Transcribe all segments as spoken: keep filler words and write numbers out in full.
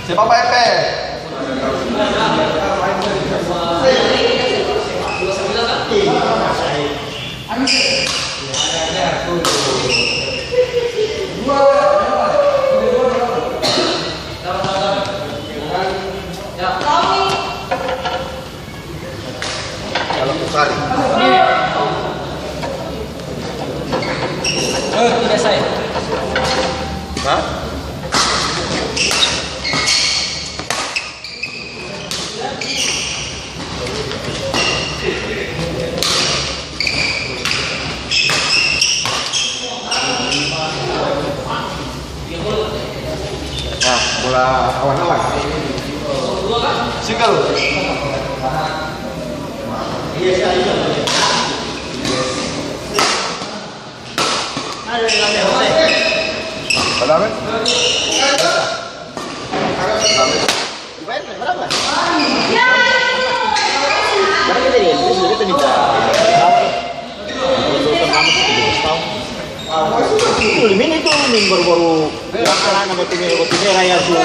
Sepak P P. Kalau Kusari. Oh, tidak saya. Hah? Nah, bola awan-awan. Single. Ada apa? Dibayar berapa? Karena kita di M P S, kita minta. Itu limin itu, min baru-baru, ya, kan, anak batu merah, batu merah yang su-,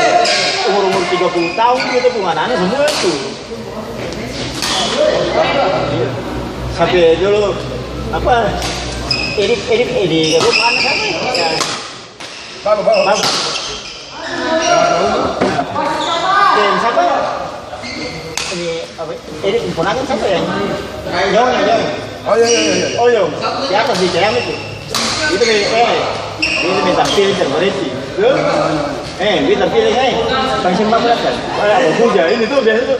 umur-umur tiga puluh tahun, kita pung anak-anak semua itu. Sampai dulu, apa, Edip, Edip, Edip, apa, mana siapa? Ya. Bagus, bagus. Bagus. Eh, siapa? Ini, apa, ini ponakan siapa ya? Yong, Yong. Oh, iya, iya, iya, iya. Oh, Yong. Di atas di C M itu. Itu nih, eh, ini bintang pilih berarti. Tuh. Eh, bintang pilih, eh. Tang simpang berapa? Oh, ya, Abu Puja. Ini tuh biasa tuh.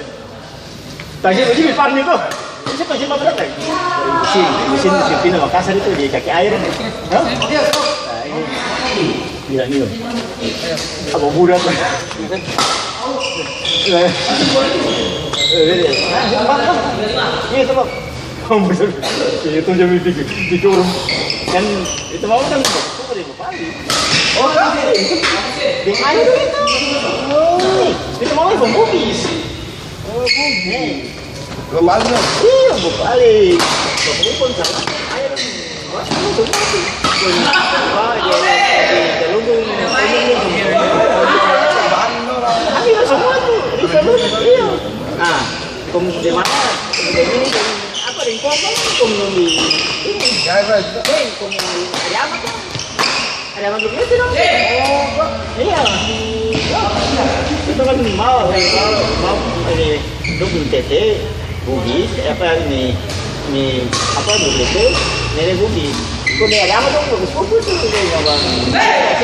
Tadi, tadi di Parmi tuh. Ini siapa sih, Pak, berapa? Mesin, mesin, mesin pindah Makassar itu di kaki air itu. Hah? Nah, ini. Gila, ini loh. Apa muda tuh? Eh. Eh, ini. Nah, ini, Pak, Pak. Iya, tuh, Pak. Oh, bener. Itu jam itu, itu orang. Kan, itu mau kan, itu beri bupati. Oh, iya, itu. Di air itu. Oh, itu mau bupati. Oh, bumi. Dua kali dong. Iya, dua kali. Dua kali pun sama. Ayo, dong. Wah, semua, semua tuh. Wah, iya, iya, iya, iya. Galunggung, galunggung, galunggung. Iya, semua tuh. Bisa lu, iya. Nah, kong di mana? Kong di sini, kong apa, di kong, kong di ini. Ya, Bang. Kong di, ada apa, Bang? Ada makhluk itu dong. Iya. Itu kan mau, mau, mau, ini, dong pung tete Bugis, apa ini, ini, apa, dong tete, nene Bugis. Kok dia ada apa dong, bagus kumpul tuh, dia bilang. Iya,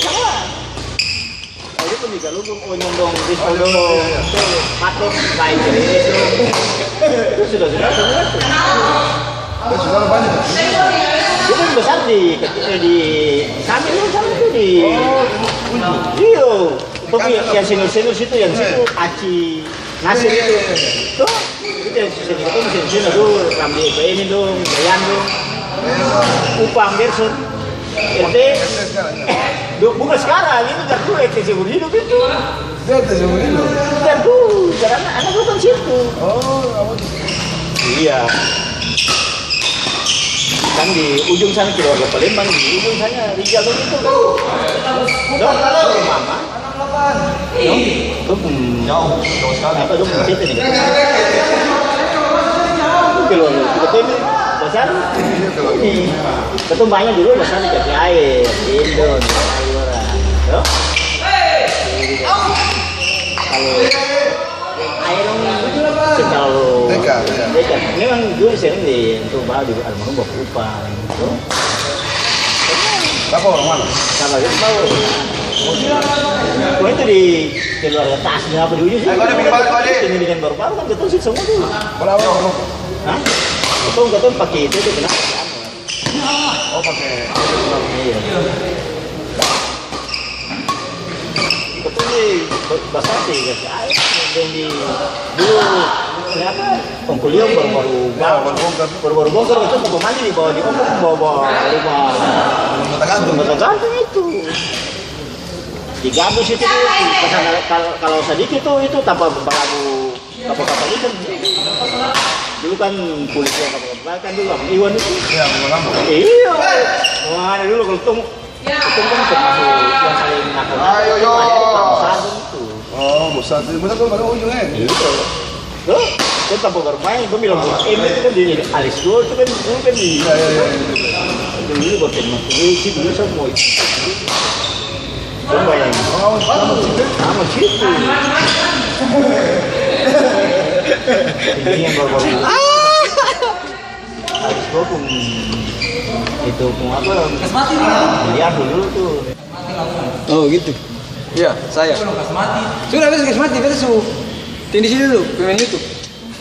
sama. Oh, itu pun di Galunggung, oh, nyondong, di Sodong. Patok, baik, jadi itu. Itu sudah, sudah, sudah. Itu sudah banyak. Itu yang besar di, eh, di samping itu, samping itu di. Oh, iyo. Itu yang senior-senior situ, yang situ, Aci. Nasir itu. Tuh, itu yang susah di ketemu, sini, sini, aduh, Ramli, Eva ini dong, Bayan dong. Upang Gerson. R T. Dong, bukan sekarang, itu dari dulu R T seumur hidup itu. Dia R T seumur hidup? Dari dulu, karena anak, anak bukan situ. Oh, apa tuh? Iya. Kan di ujung sana, keluarga Palembang, di ujung sana, Rijal dong itu kan. Dong, mama. Dong, dong pung, jauh, jauh sekali. Apa, dong pung tete nih? Keluar, keluar. Kita ini basar. Ini. Katong banyak dulu basar di kaki air. Indo, orang. Yo? Kalau air dong, selalu T K, iya. T K. Memang dulu sering di, untuk bawa di almarhum bawa upah. Sapa orang mana? Sapa itu tahu? Kau itu di keluarga tas, di apa di ujung sini? Ayo, kau ada bikin balik, kau ada. Ini dengan baru-baru kan betul sih semua tuh. Bola apa, bola apa? Hah? Betul, betul pakai itu tuh, kenapa? Oh, pakai. Iya. Betul nih, ba-, basar sih, guys. Ayo, yang di dulu, kenapa? Kongkuliong baru-baru, ya, baru bongkar. Baru-baru bongkar, itu poko mandi dibawa di ombak, bawa, bawa rumah, rumah tagantung. Rumah tagantung itu. Digabus itu dulu. Pas ada, kal-, kalau sadiki tuh, itu tanpa balagu kapal-kapal itu. Dulu kan polisi yang kapal-kapal kan dulu, Abang Iwan itu. Iya, Abang Iwan. Iya. Mana dulu kalau ketemu, itu kan termasuk yang saling nakal. Ayo, yo. Ada di Bangsa itu. Oh, Bangsa itu. Bangsa itu mana ujung, eh? Iya. Tuh, kan tanpa bermain, kan bilang, "Eh, ini kan di Alex Gol itu kan dulu kan di." Iya, iya, iya, iya. Dulu buat teman. Eh, itu dulu sama itu. Coba yang. Oh, sama situ. Sama situ. Ini yang baru-baru. Habis gua pung, itu pung apa, biliar dulu tuh. Oh, gitu. Iya, saya. Sudah, beta su kas mati, beta su. Tunggu di sini dulu, pemain YouTube.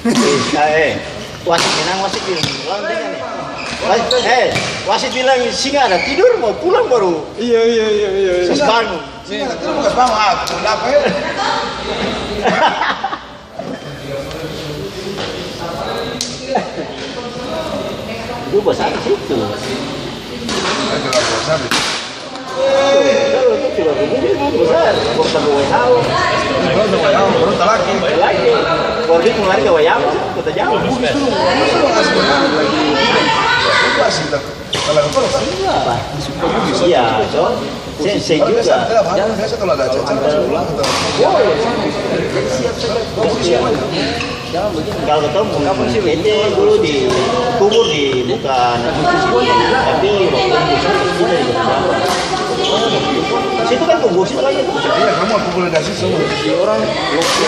Eh, eh, wasit menang, wasit bilang, lawan dengan ya. Wasit, eh, wasit bilang, "Singa ada tidur, mau pulang baru." Iya, iya, iya, iya, iya. Kas bangun. Singa ada tidur, mau kas bangun. Ah, kenapa ya? Itu bahasa di situ. Itu bahasa di situ. Itu bahasa di situ. Bahasa di W H O. Bahasa W H O, baru talaki. Talaki. Baru dia mulai ke W H O, kota jauh. Bugis dulu, Bugis dulu, asli, lagi. Itu asli, tak? Kalau kau iya. Iya, so. Seng, seng juga. Biasa kalau ada acara-acara sekolah atau. Kalau ketemu, ente dulu dikubur di, bukan, tapi waktu itu kita di Jakarta. Situ kan kubur, situ aja. Iya, kamu kubur di situ. Di orang,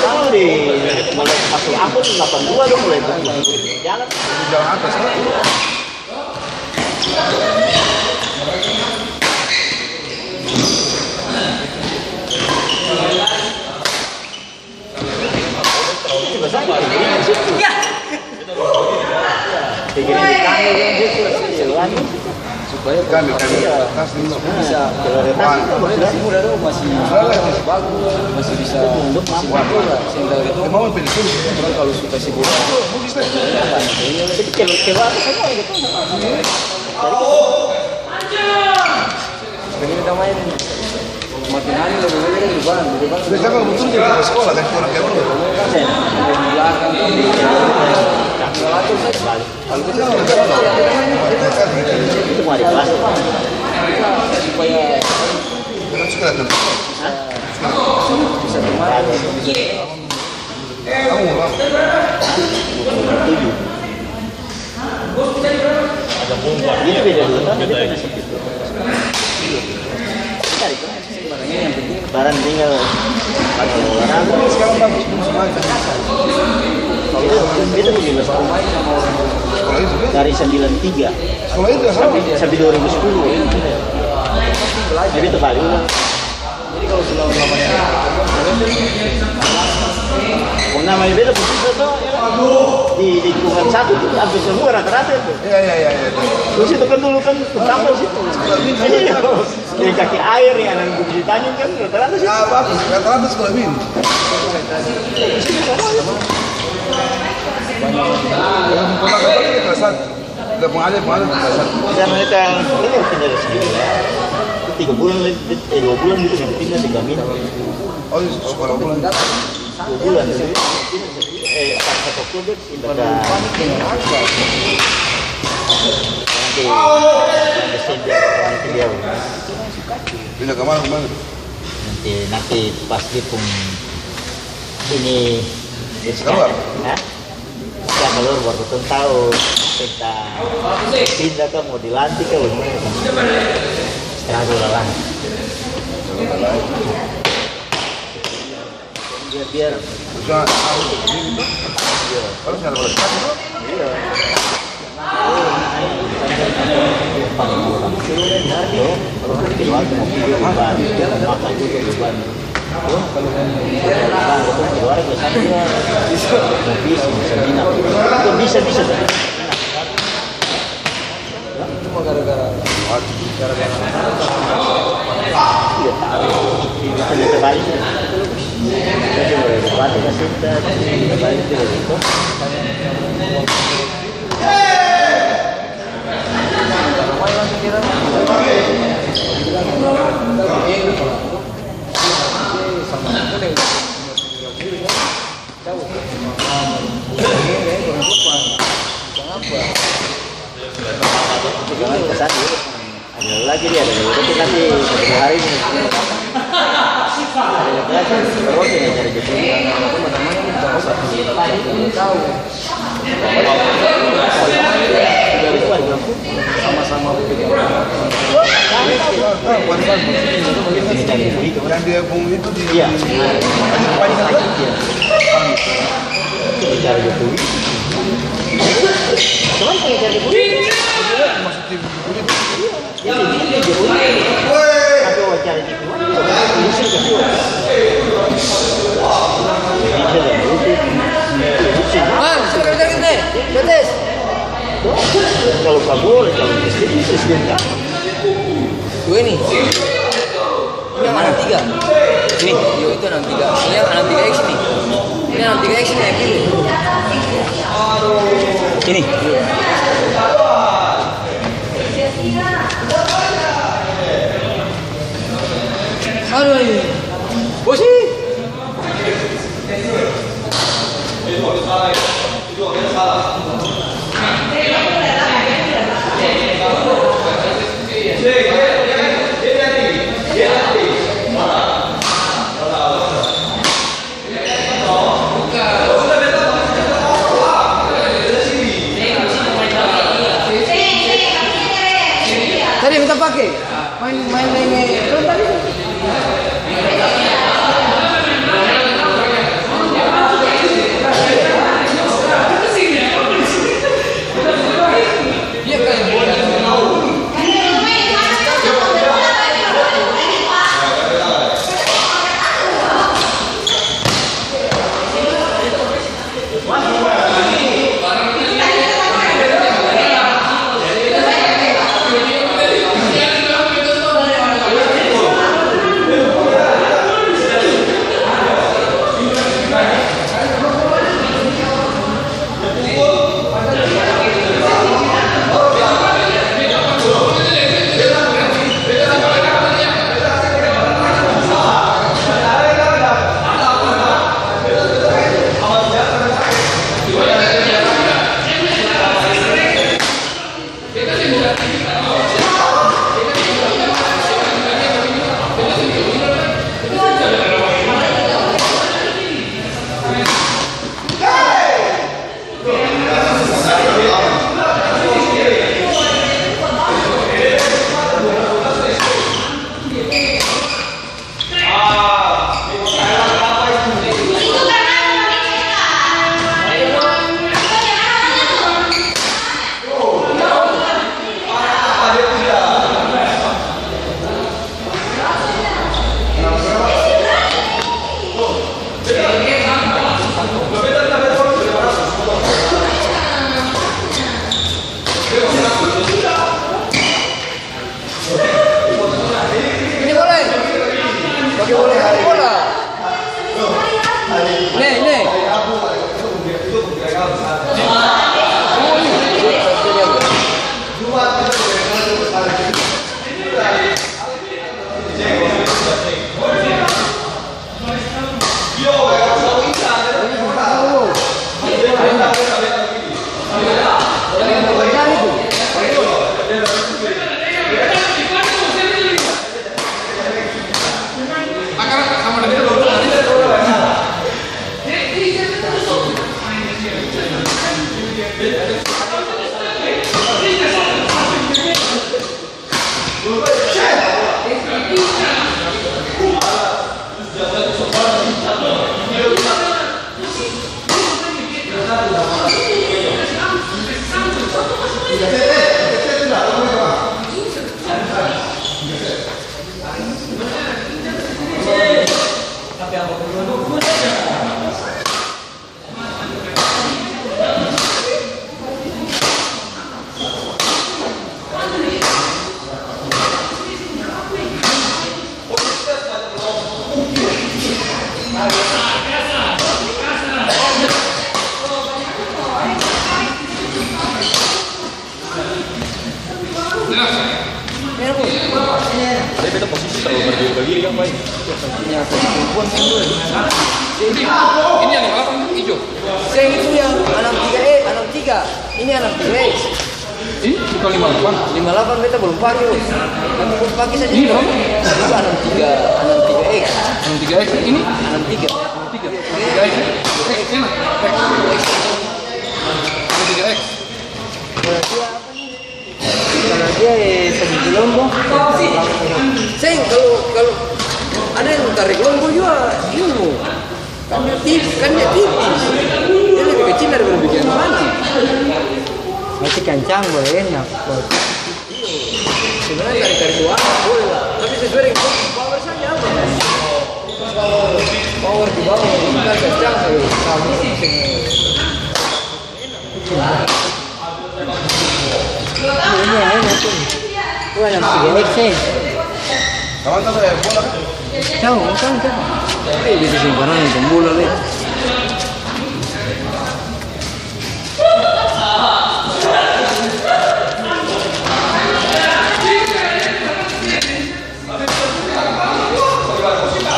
kalau di, mulai masuk angkut delapan dua dong, mulai kubur. Jalan. Jalan atas, kan? Supaya kami, kami, tas ini bisa, masih muda dong, masih bagus, masih bisa, masih bagus lah. Sehingga orang kalau suka si bola, jadi kita main. Makin hari lebih banyak di depan, di depan. Dia kan betul dia ke sekolah, kan, kurang kayak dulu. Di belakang, kan, di belakang. Kalau kita, itu mau di kelas. Supaya kita suka datang. Hah? Bisa kemana, bisa. Barang tinggal. Itu, itu begini, Mas. Dari sembilan tiga sampai dua ribu sepuluh. Jadi terbalik. Jadi, kalo su lawan-lawan yang kong namanya beta pung siswa to, di lingkungan satu tu, amper samua rata-rata itu. Iya, iya, iya, iya. Trus itu kan dulu kan, tampal situ. Iya. Yang kaki air, yang anak Bukit Tanjung kan, rata-rata situ. Ah, bagus. Rata-rata sekolah minggu. Yang pernah ketemu kelas satu. Udah pung ada, pung ada, pung ada. Yang mereka ini pindah dari sini. Tiga bulan, eh, dua bulan gitu, baru pindah di kami. Oh, iya, sekolah bulan. Dua bulan. Eh, pas satu Oktober, pindah ke, nanti, nanti Desember, nanti dia. Pindah ke mana, ke mana? Nanti, nanti pas dia pung ini, dia sekarang, hah? Ka kaluar baru katong tau, entah pindah ka, mo dilantik ka, bagimana. Struggle lah. Biar, biar. Iya. Iya. Bisa, bisa. Cuma gara-gara Ada lagi dia, ada lagi nanti satu dua hari ini. Ada lagi, terus ini cari Jokowi. Aku mau teman ini bukan obat. Tahu. Sama-sama. Ini cari Jokowi. Yang dia bung itu di, iya. Di depan itu. Iya. Ini cari Jokowi. Cuman pengen cari Jokowi. Bang, sudah kerja kita. Protes. Kalau kabur, kalau miskin, miskin. Dua ini. Ini yang enam tiga. Ini? Yo, itu enam tiga. Ini yang enam tiga X ini. Ini enam tiga X ini yang kiri. Ini? Aduh, ini. Bosi. Tadi minta pake. Main, main, main, main. Belum tadi. Ini boleh. Pakai boleh hari bola. Nih, nih. Tapi beta posisi talalu berdiri bagini, kan, Pai? Ini yang di balakang ijo. Seng, itu yang enam tiga E, enam tiga. Ini enam tiga E. Ini bukan lima delapan. Lima delapan beta belum pake, Bos. Nanti Bos pake saja. Ini berapa? Itu enam tiga, enam tiga X. Enam tiga X. Ini? Enam tiga. Enam tiga. Enam tiga X. X, enak. X. Enam tiga X. Karena dia, eh, satu gelombang. Seng, kalau, kalau ada yang tarik gelombang juga, ilmu. Kan dia tipis, kan dia tipis. Dia lebih kecil daripada bikinan Panji. Masih kancang, boleh enak. Sebenarnya tarik-tarik dua boleh lah. Tapi sesuai dengan power saja, apa? Power di bawah, bukan kencang, kalau kamu seng. Ini yang enak tuh. Wah, enam tiga X nih. Kawan tahu saya bola kan? Tahu, tahu, tahu. Eh, bisa simpan nonton bola, Le.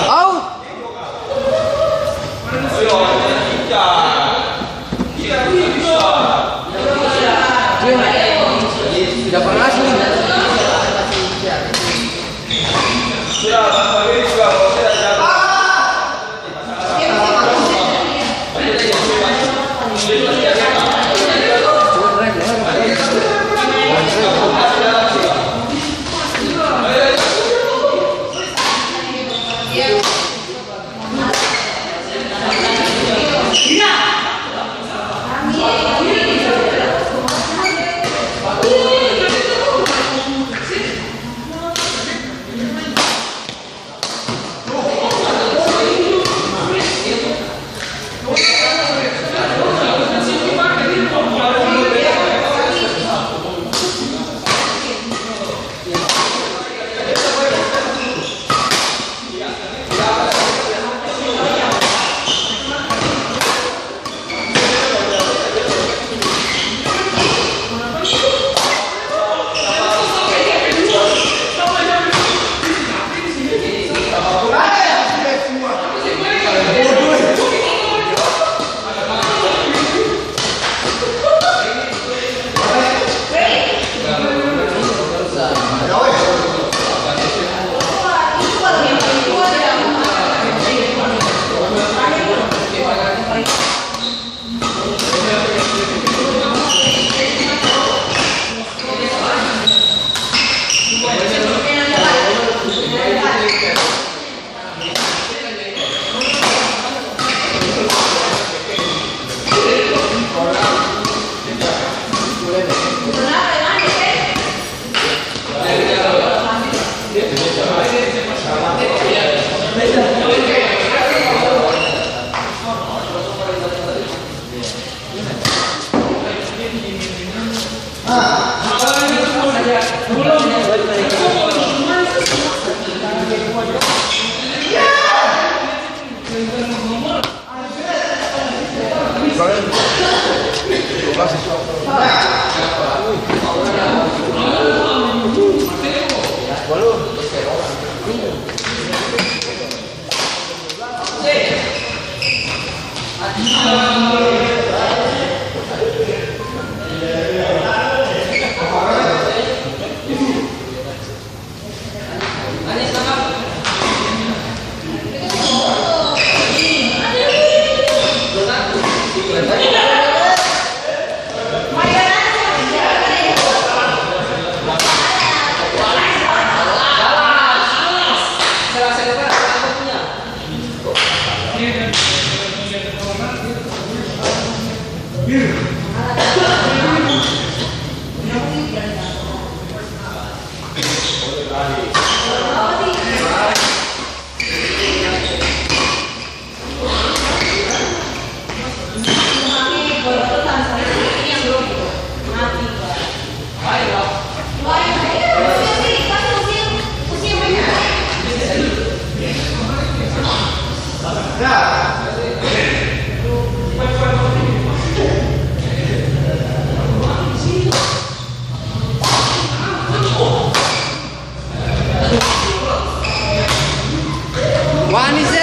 Out. Wani se.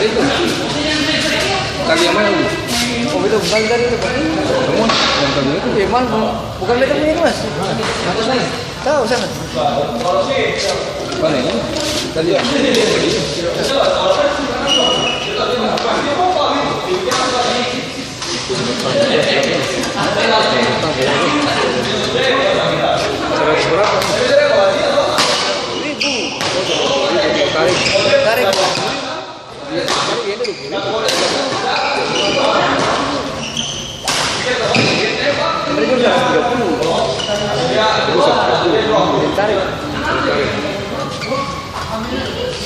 Kali yang mana, Bu? Oh, beta bukan tadi itu, Pak. Semua yang kali itu? Eh, mana, Bu? Bukan beta punya, Mas. Tahu sana. Mana ini? Tadi ya? Seratus berapa? Seribu. Tarik. Tarik. Tarik.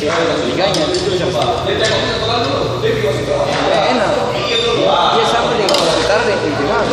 Tiganya. Eh, enak. Dia sama deng gitar deng kunci malam.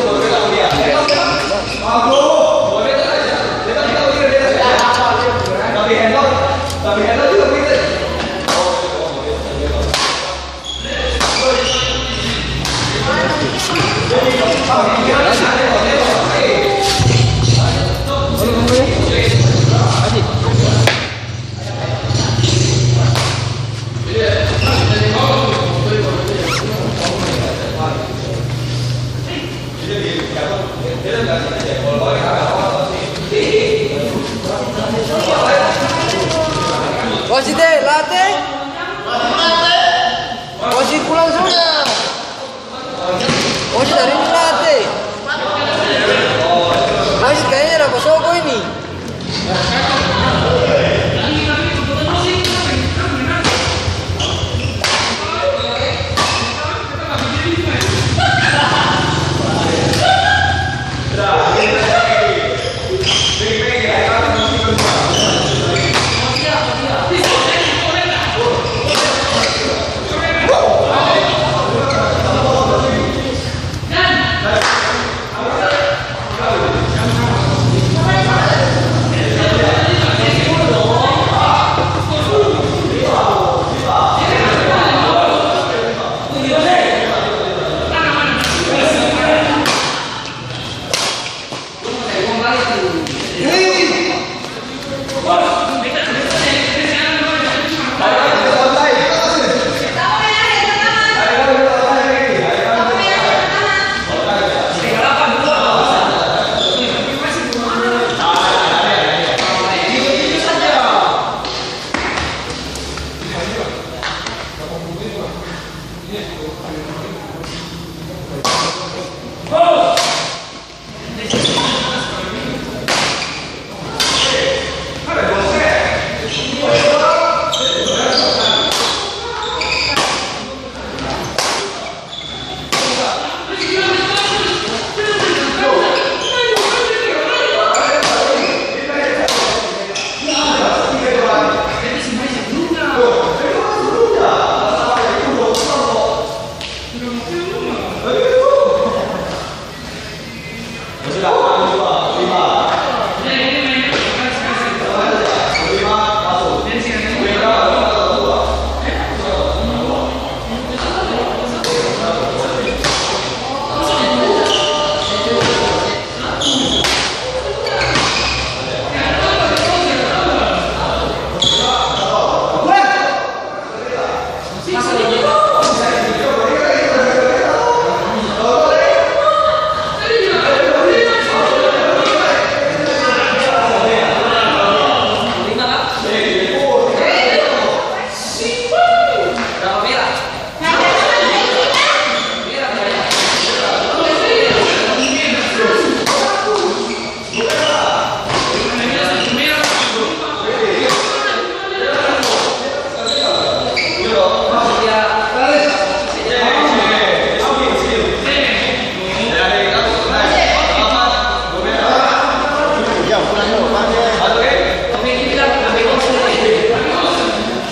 Wasit e, late. Wasit pulang sudah. Wasit hari ini late. Wasit kayaknya ada kosoko ini.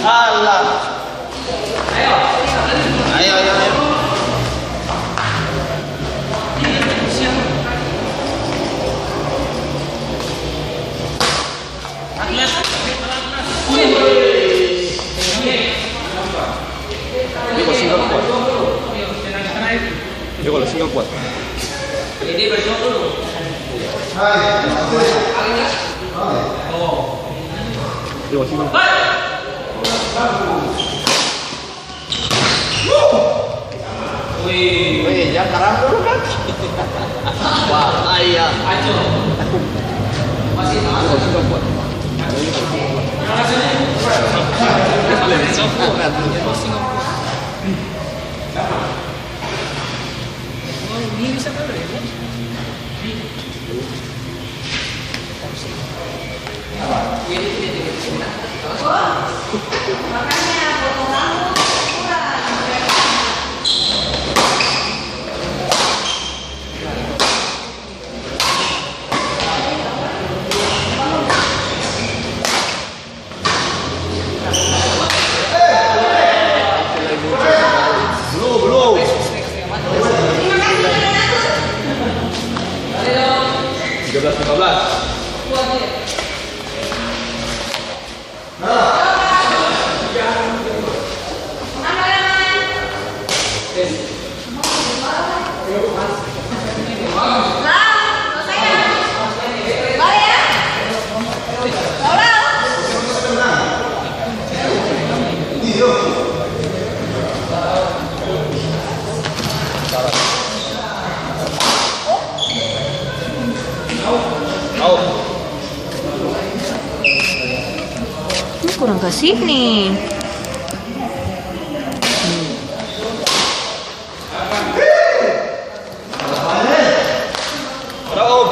Alah. Ayo, ayo, ayo. Dia kalau single kuat. Dia kalau single kuat. Dia kalau single kuat. Haram dulu kan? Bahaya. Tiga belas lima belas. Ini kurang kasih nih. Berapa, Om?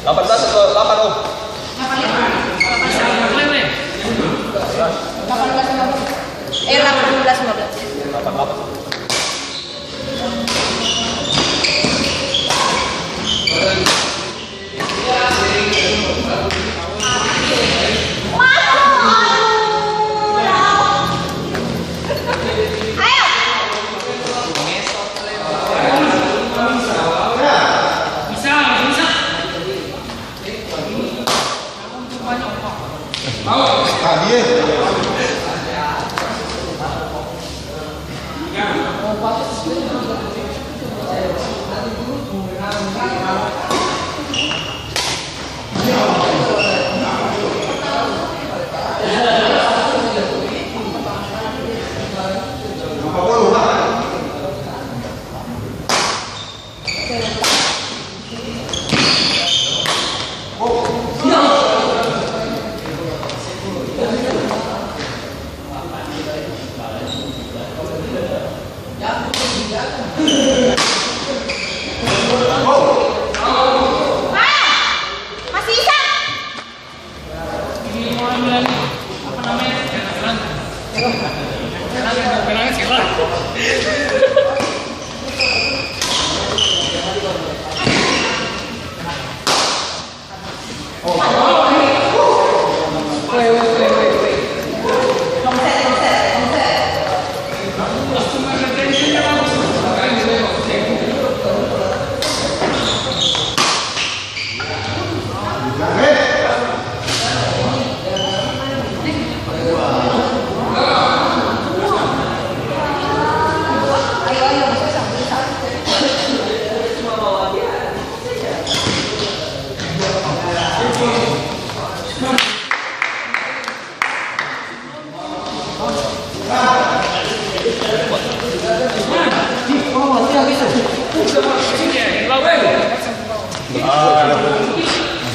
Delapan belas atau delapan, Om? Eh, delapan belas lima belas. Delapan delapan.